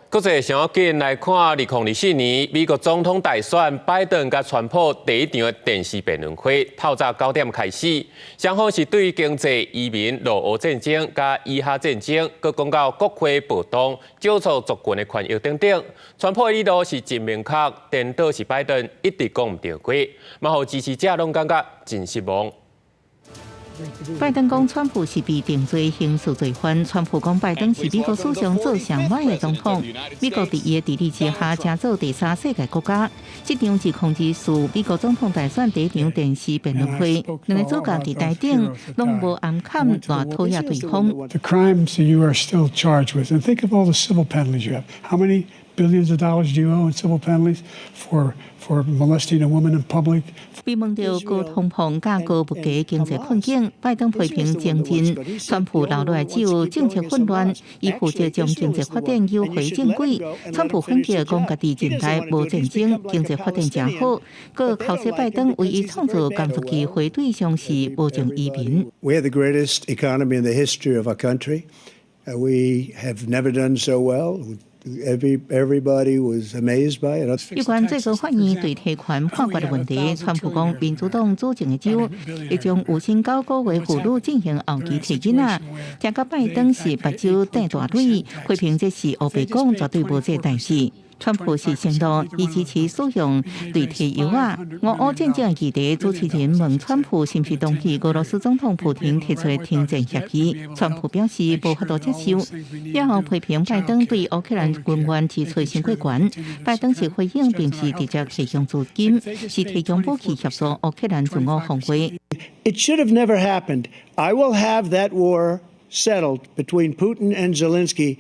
國際上緊來看，2024年美國總統大選，拜登佮川普第一場的電視辯論會，透早9點開始，雙方是對經濟、移民、俄烏戰爭佮以哈戰爭，閣講到國會暴動、少數族群的權益等等。川普的理路是真明確，顛倒是拜登一直講毋著話，嘛予支持者攏感覺真失望。拜登講川普是被定罪刑事罪犯，川普講拜登是美國史上做上歹的總統。美國佇伊的治理之下，成做第三世界國家。這場2024美國總統大選第一場電視辯論會，兩个主角佇台頂攏無掩崁來討厭對方。 The crimes that you are still charged with, and think of all the civil penalties you have. How many billions of dollars do you owe in civil penalties for molesting a woman in public? 被問到高通膨佮高物價經濟困境，拜登批評前任川普留落來只有政策混亂，伊負責將經濟發展誘回正軌。川普反擊講家己任內無戰爭，經濟發展誠好。閣剾洗拜登唯一創造工作機會對象是無證移民。 We have the greatest economy in the history of our country. We have never done so well. Everybody was amazed by it. 有關最高法院對提權判決的問題，川普講民主黨主政的州會將59個月婦女進行後期提囡仔，聽講拜登是目睭瞪大蕊，批評這是烏白講，絕對無這代誌。川普是承諾伊支持使用類提藥仔。俄烏戰爭議題，主持人問川普是毋是同意俄羅斯總統普廷提出的停戰協議，川普表示無法度接受，也予批評拜登對烏克蘭軍援支出傷過懸。拜登是回應，並毋是直接提供資金，是提供武器協助烏克蘭自我防衛。 It should have never happened. I will have that war settled between Putin and Zelensky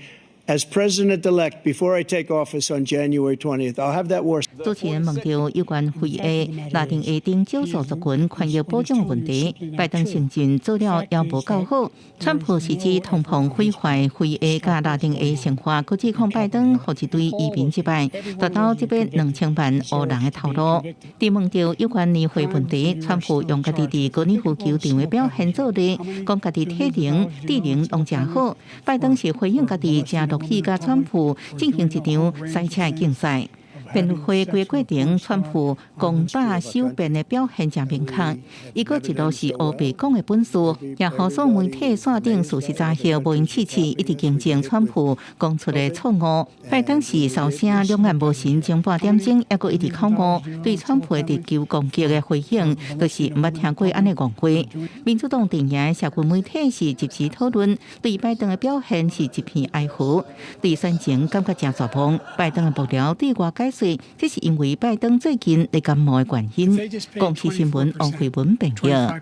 as president-elect before I take office on January 20th. I'll have that war. 主持人問到有關非裔、拉丁裔等少數族群權益保障的問題，拜登承認做了猶無夠好。川普是指通膨毀壞非裔佮拉丁裔生活，閣指控拜登予一堆移民入來，達到這筆2000萬烏人的頭路。佇問到有關年歲問題，川普用家己佇高爾夫球場的表現做例，講家己體能、智能攏誠好。拜登是回應家己誠樂意佮川普進行一場賽車的競賽。辯論會規過程，川普攻打守辯的表現誠明確，伊閣一路是烏白講的本事，也予所有媒體線頂事實查核無閒試試，一直更正川普講出的錯誤。拜登是哨聲兩眼無神，前半點鐘猶閣一直口誤，對川普的直球攻擊的回應，就是毋捌聽過按呢戇話。民主黨陣營的社群媒體是即時討論，對拜登的表現是一片哀嚎，對選情感覺誠絕望。拜登的幕僚對外解釋，這是因為拜登最近咧感冒的原因。公視新聞王慧文編譯。